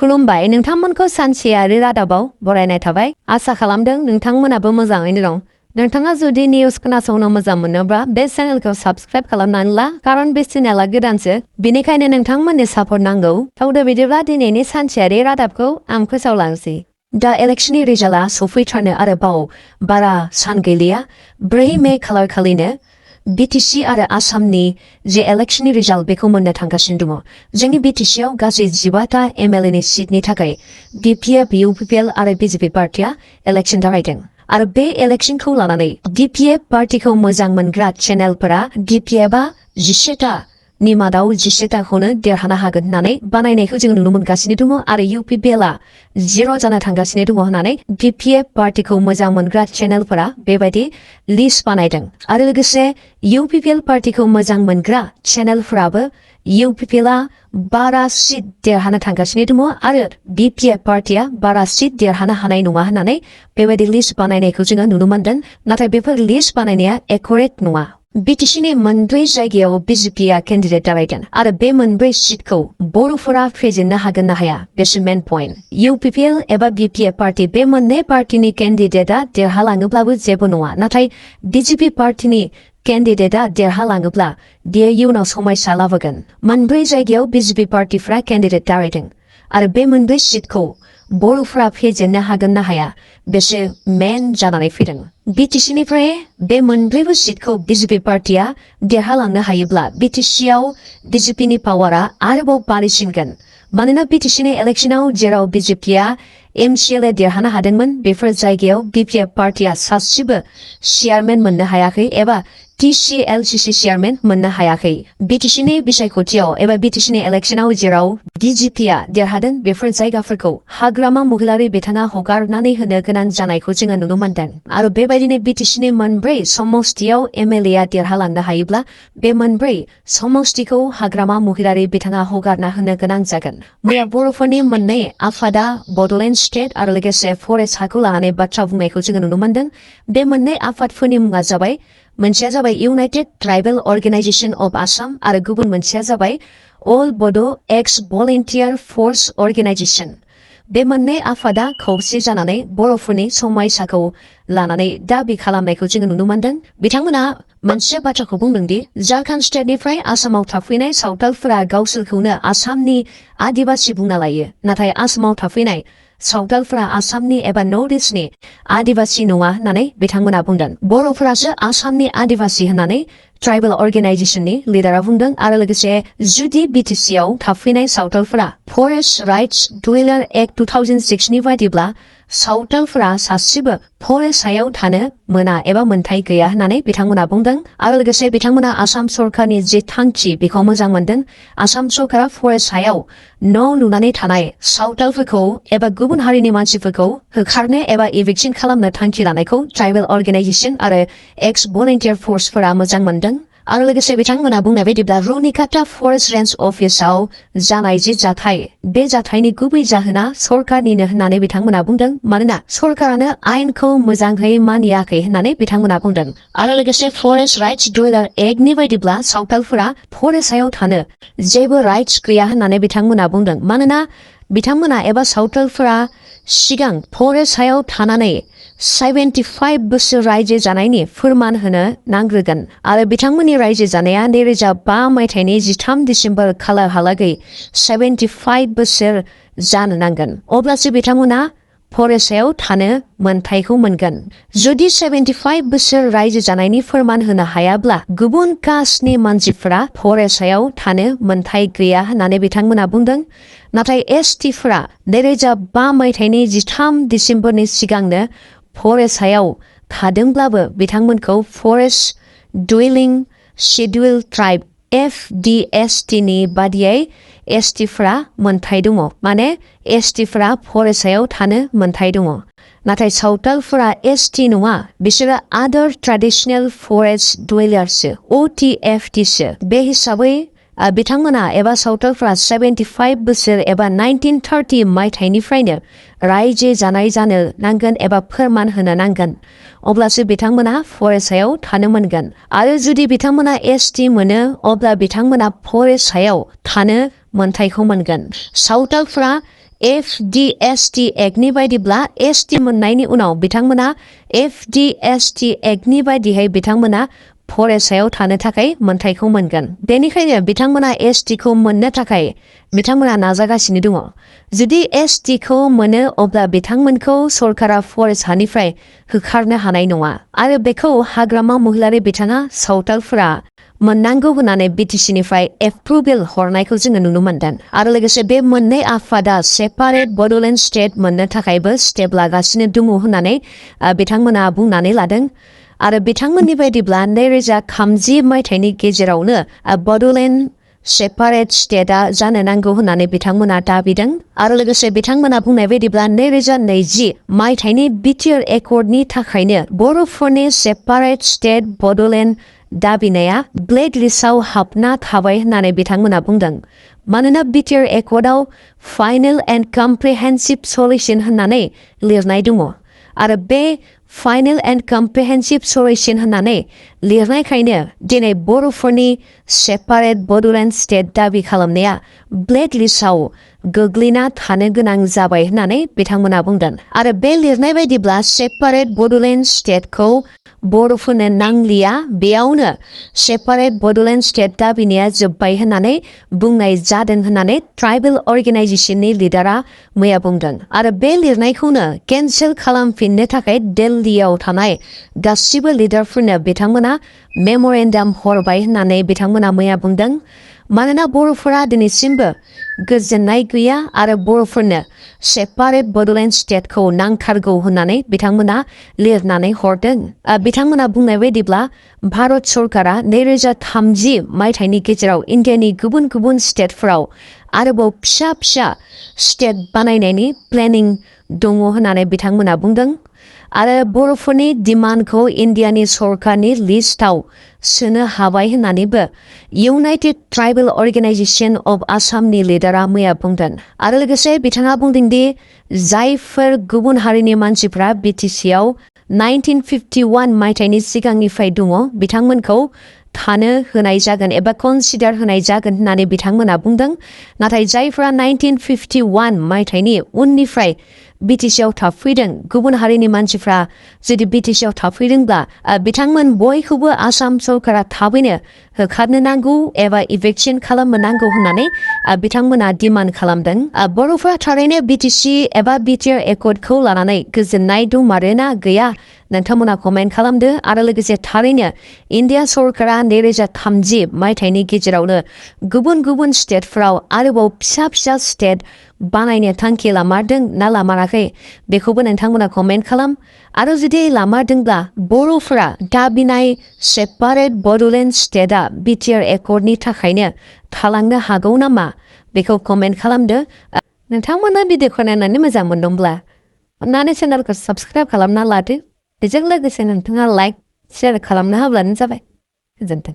खुलुमबाय नोंथांमोनखौ सानसेयारि रादाबाव बरायनाय थाबाय आसा खालामदों नोंथांमोनाबो मोजाङैनो दं नोंथाङा जुदि निउस खोनासंनो मोजां मोनोब्ला बे चेनेलखौ साबस्क्राइब खालामनानै ला खारन बे चेनेला गोदानसो बेनिखायनो नोंथांमोननि सापर्ट नांगौ थावदो बिदिब्ला दिनैनि सानसेयारि रादाबखौ आं फोसावलांसै दा इलेक्शननि रिजाल्टआ सफैथारनो आरोबाव बारा सान गैलिया 4 मे खालार खालिनो BTC आरो आसामनि जे इलेक्शननि रिजाल्ट बेखौ मोननो थांगासिनो दङ जोंनि BTC आव गासै 15टा MLA नि सिटनि थाखाय DPF UPPL आरो BJP पार्टिया इलेक्शन जागायदों आरो बे इलेक्शनखौ लानानै DPF पार्टिखौ मोजां मोनग्रा चेनेलफोरा DPFआ 11टा नि मादाव 11टाखौनो देरहानो हागोन होननानै बानायनायखौ जों नुनो मोनगासिनो दङ आरो UPPLआ 0 जानो थांगासिनो दङ होननानै DPF पार्टिखौ मोजां मोनग्रा चेनेलफोरा बेबायदि लिस्ट बानायदों आरो लोगोसे UPPL पार्टिखौ मोजां मोनग्रा चेनेलफोराबो UPPLआ 12 सिट देरहानो थांगासिनो दङ आरो DPF पार्टिया 12 सिट देरहानो हानाय नङा होननानै बेबायदि लिस्ट बानायनायखौ जोङो नुनो मोनदों नाथाय बेफोर लिस्ट बानायनाया एक्युरेट नङा BTCनि मोनब्रै जायगायाव BJPआ केन्डिडेट जागायगोन आरो बे मोनब्रै सिटखौ बर'फोरा फेजेननो हागोन ना हाया बेसो मेन पइन्ट UPPL एबा BTech पार्टी बे मोननै पार्टीनि केन्डिडेटआ देरहालाङोब्लाबो जेबो नङा नाथाय BJP पार्टीनि केन्डिडेटआ देरहालाङोब्ला बेयो इयुनाव समस्या लाबोगोन मोनब्रै जायगायाव BJP पार्टीफ्रा केन्डिडेट जागायदों आरो बे मोनब्रै सिटखौ बर'फोरा फेजेननो हागोन ना हाया बेसो मेन जानानै फैदों BTCनिफ्राय बे मोनब्रैबो सिटखौ BJP पार्टिया देरहालांनो हायोब्ला BTCआव BJPनि पावारा आरोबाव बारायसिनगोन मानोना BTCनि इलेक्शनाव जेराव BJPआ MCLA देरहानो हादोंमोन बेफोर जायगायाव BPF पार्टिया सासेबो चेयारमेन मोननो हायाखै एबा TCLCC चेयारमेन मोननो हायाखै BTCनि बिसायख'थियाव एबा BTCनि इलेक्शनाव जेराव BJPआ देरहादों बेफोर जायगाफोरखौ हाग्रामा महिलारि बिथाङा हगारनानै होनो गोनां जानायखौ जोङो नुनो मोनदों आरो बेबायदिनो BTCनि मोनब्रै समस्तियाव MLAआ देरहालांनो हायोब्ला बे मोनब्रै समस्तिखौ हाग्रामा महिलारि बिथाङा हगारना होनो गोनां जागोन मैया बर'फोरनि मोननै आफादा बड'लेण्ड स्टेट आरो लोगोसे फरेस्ट हाखौ लानानै बाथ्रा बुंनायखौ जोङो नुनो मोनदों बे मोननै आफादफोरनि मुङा जाबाय मोनसेया जाबाय United tribal organisation of Assam आरो गुबुन मोनसेया जाबाय अल बड' एक्स भलन्टियार फर्स अर्गेनाइजेशन बे मोननै आफादा खौसे जानानै बर'फोरनि समस्याखौ लानानै दाबि खालामनायखौ जोङो नुनो मोनदों बिथांमोना मोनसे बाथ्राखौ बुंदोंदि झारखन्ड स्टेटनिफ्राय आसामाव थाफैनाय सावथालफोरा गावसोरखौनो आसामनि आदिबासि बुंना लायो नाथाय आसामाव थाफैनाय सावथालफोरा आसामनि एबा नर्थ इस्टनि आदिबासि नङा होननानै बिथांमोना बुंदों बर'फोरासो आसामनि आदिबासि होननानै ट्राइबेल अर्गेनाइजेशननि लिडारा बुंदों आरो लोगोसे जुदि BTCआव थाफैनाय सावथालफोरा फरेस्ट राइट्स डुवेलार एक्ट 2006 नि बायदिब्ला सावथालफोरा सासेबो फरेस्ट हायाव थानो मोना एबा मोनथाय गैया होननानै बिथांमोना बुंदों आरो लोगोसे बिथांमोना आसाम सरकारनि जे थांखि बेखौ मोजां मोनदों आसाम सरकारा फरेस्ट हायाव न' लुनानै थानाय सावथालफोरखौ एबा गुबुन हारिनि मानसिफोरखौ होखारनो एबा इभिक्सन खालामनो थांखि लानायखौ ट्राइबेल अर्गेनाइजेशन आरो एक्स भलन्टियार फर्सफोरा मोजां मोनदों आरो लोगोसे बिथांमोना बुंनाय बायदिब्ला रुनिकाटा फरेस्ट रेन्ज अफिसाव जानाय जे जाथाय बे जाथायनि गुबै जाहोना सरकारनिनो होननानै बिथांमोना बुंदों मानोना सरकारानो आयेनखौ मोजाङै मानियाखै होननानै बिथांमोना बुंदों आरो लोगोसे फरेस्ट राइट्स डुवेलार एक्टनि बायदिब्ला सावथालफोरा फरेस्ट हायाव थानो जेबो राइट्स गैया होननानै बिथांमोना बुंदों मानोना बिथांमोना एबा सावथालफोरा सिगां फरेस्ट हायाव थानानै 75 बोसोर रायजो जानायनि फोरमान होनो नांग्रोगोन आरो बिथांमोननि रायजो जानाया 2005 मायथाइनि 13 डिसेम्बर खालारहालागै 75 बोसोर जानो नांगोन अब्लासो बिथांमोना फरेस्टआव थानो मोनथायखौ मोनगोन जुदि 75 बोसोर रायजो जानायनि फोरमान होनो हायाब्ला गुबुन कास्टनि मानसिफोरा फरेस्टआव थानो मोनथाय गैया होननानै बिथांमोना बुंदों नाथाय STफोरा 2005 मायथाइनि 13 डिसेम्बरनि सिगांनो फरेस्टआव थादोंब्लाबो बिथांमोनखौ फरेस्ट डुवेलिं शेड्युल ट्राइब FDST नि बादियै STफोरा मोनथाय दङ माने STफोरा फरेस्टआव थानो मोनथाय दङ नाथाय सावथालफोरा ST नङा बिसोरो आदार ट्रेडिशनेल फरेस्ट डुवेलारसो OTFTसो बे हिसाबै बिथांमोना एबा सावथालफोरा 75 बोसोर एबा 1930 मायथाइनिफ्रायनो रायजो जानाय जानो नांगोन एबा फोरमान होनो नांगोन अब्लासो बिथांमोना फरेस्टआव थानो मोनगोन आरो जुदि बिथांमोना ST मोनो अब्ला बिथांमोना फरेस्टआव थानो मोनथायखौ मोनगोन सावथालफोरा FDST Actनि बायदिब्ला ST मोननायनि उनाव बिथांमोना FDST Actनि बायदियै बिथांमोना फरायसायाव थानो थाखाय मोनथायखौ मोनगोन। बेनिखायनो बिथांमोना ST खौ मोननो थाखाय बिथांमोना नाजागासिनो दङ। जुदि ST खौ मोनो अब्ला बिथांमोनखौ सरकारा फरायसानिफ्राय होखारनो हानाय नङा आरो बेखौ हाग्रामा महिलारि बिथाङा सावथालफोरा मोननांगौ होननानै BTCनिफ्राय एप्रुभेल हरनायखौ जोङो नुनो मोनदों आरो लोगोसे बे मोननै आफादा सेपारेट बड'लेण्ड स्टेट मोननो थाखायबो स्टेप लागासिनो दङ होननानै बिथांमोना बुंनानै लादों आरो बिथांमोननि बायदिब्ला 2030 मायथाइनि गेजेरावनो बड'लेण्ड सेपारेट स्टेटआ जानो नांगौ होननानै बिथांमोना दाबिदों आरो लोगोसे बिथांमोना बुंनाय बायदिब्ला 2020 मायथाइनि BTR एकर्डनि थाखायनो बर'फोरनि सेपारेट स्टेट बड'लेण्ड दाबिनाया ब्लेक लिस्टआव हाबना थाबाय होननानै बिथांमोना बुंदों। मानोना BTR एकर्डआव फाइनेल एन्ड कम्प्रिहेन्सिभ सल्युशन होननानै लिरनाय दङ आरो बे फाइनेल एन्ड कम्प्रिहेन्सिभ सल्युशन होननानै लिरनायखायनो दिनै बर'फोरनि सेपारेट बड'लेण्ड स्टेट दाबि खालामनाया ब्लेक लिस्टआव गोग्लैना थानो गोनां जाबाय होननानै बिथांमोना बुंदों आरो बे लिरनाय बायदिब्ला सेपारेट बड'लेण्ड स्टेटखौ बर'फोरनो नांलिया बेयावनो सेपारेट बड'लेण्ड स्टेट दाबिनाया जोब्बाय होननानै बुंनाय जादों होननानै ट्राइबेल अर्गेनाइजेशननि लिडारा मैया बुंदों आरो बे लिरनायखौनो केन्सेल खालामफिननो थाखाय दिल्लीयाव थानाय गासिबो लिडारफोरनो बिथांमोना मेम'रेन्डाम हरबाय होननानै बिथांमोना मैया बुंदों। मानोना बर'फोरा दिनैसिमबो गोजोननाय गैया आरो बर'फोरनो सेपारेट बड'लेण्ड स्टेटखौ नांथारगौ होननानै बिथांमोना लिरनानै हरदों। बिथांमोना बुंनाय बायदिब्ला भारत सरकारा 2030 मायथाइनि गेजेराव इन्डियानि गुबुन गुबुन स्टेटफोराव आरोबाव फिसा फिसा स्टेट बानायनायनि प्लेनिं दङ होननानै बिथांमोना बुंदों आरो बर'फोरनि डिमान्डखौ इन्डियानि सरकारनि लिस्टआव सोनो हाबाय होननानैबो इउनाइटेड ट्राइबेल अर्गेनाइजेशन अफ आसामनि लिडारा मैया बुंदों आरो लोगोसे बिथाङा बुंदों दि जायफोर गुबुन हारिनि मानसिफ्रा BTCआव 1951 मायथाइनि सिगांनिफ्राय दङ बिथांमोनखौ थानो होनाय जागोन एबा कनसिडार होनाय जागोन होननानै बिथांमोना बुंदों। नाथाय जायफोरा 1951 मायथाइनि उननिफ्राय BTCआव थाफैदों गुबुन हारिनि मानसिफ्रा जुदि BTCआव थाफैदोंब्ला बिथांमोन बयखौबो आसाम सरकारा थाबैनो होखारनो नांगौ एबा इभेक्सन खालामनो नांगौ होननानै बिथांमोना डिमान्ड खालामदों। बर'फोरा थारैनो BTC एबा BTR एकर्डखौ लानानै गोजोननाय दंमारोना गैया नोंथांमोना कमेन्ट खालामदो आरो लोगोसे थारैनो इन्डिया सरकारा 2030 मायथाइनि गेजेरावनो गुबुन गुबुन स्टेटफोराव आरोबाव फिसा फिसा स्टेट बानायनो थांखि लामारदों ना लामाराखै बेखौबो नोंथांमोना कमेन्ट खालाम आरो जुदि लामारदोंब्ला बर'फोरा दाबिनाय सेपारेट बड'लेण्ड स्टेटआ BTR एकर्डनि थाखायनो थालांनो हागौ नामा बेखौ कमेन्ट खालामदो। नोंथांमोना भिडिअखौ नायनानै मोजां मोनदोंब्ला अन्नानै चेनेलखौ साबस्क्राइब खालामना लादो बेजों लोगोसे नोंथाङा लाइक शेयार खालामना होब्लानो जाबाय। गोजोन्थों।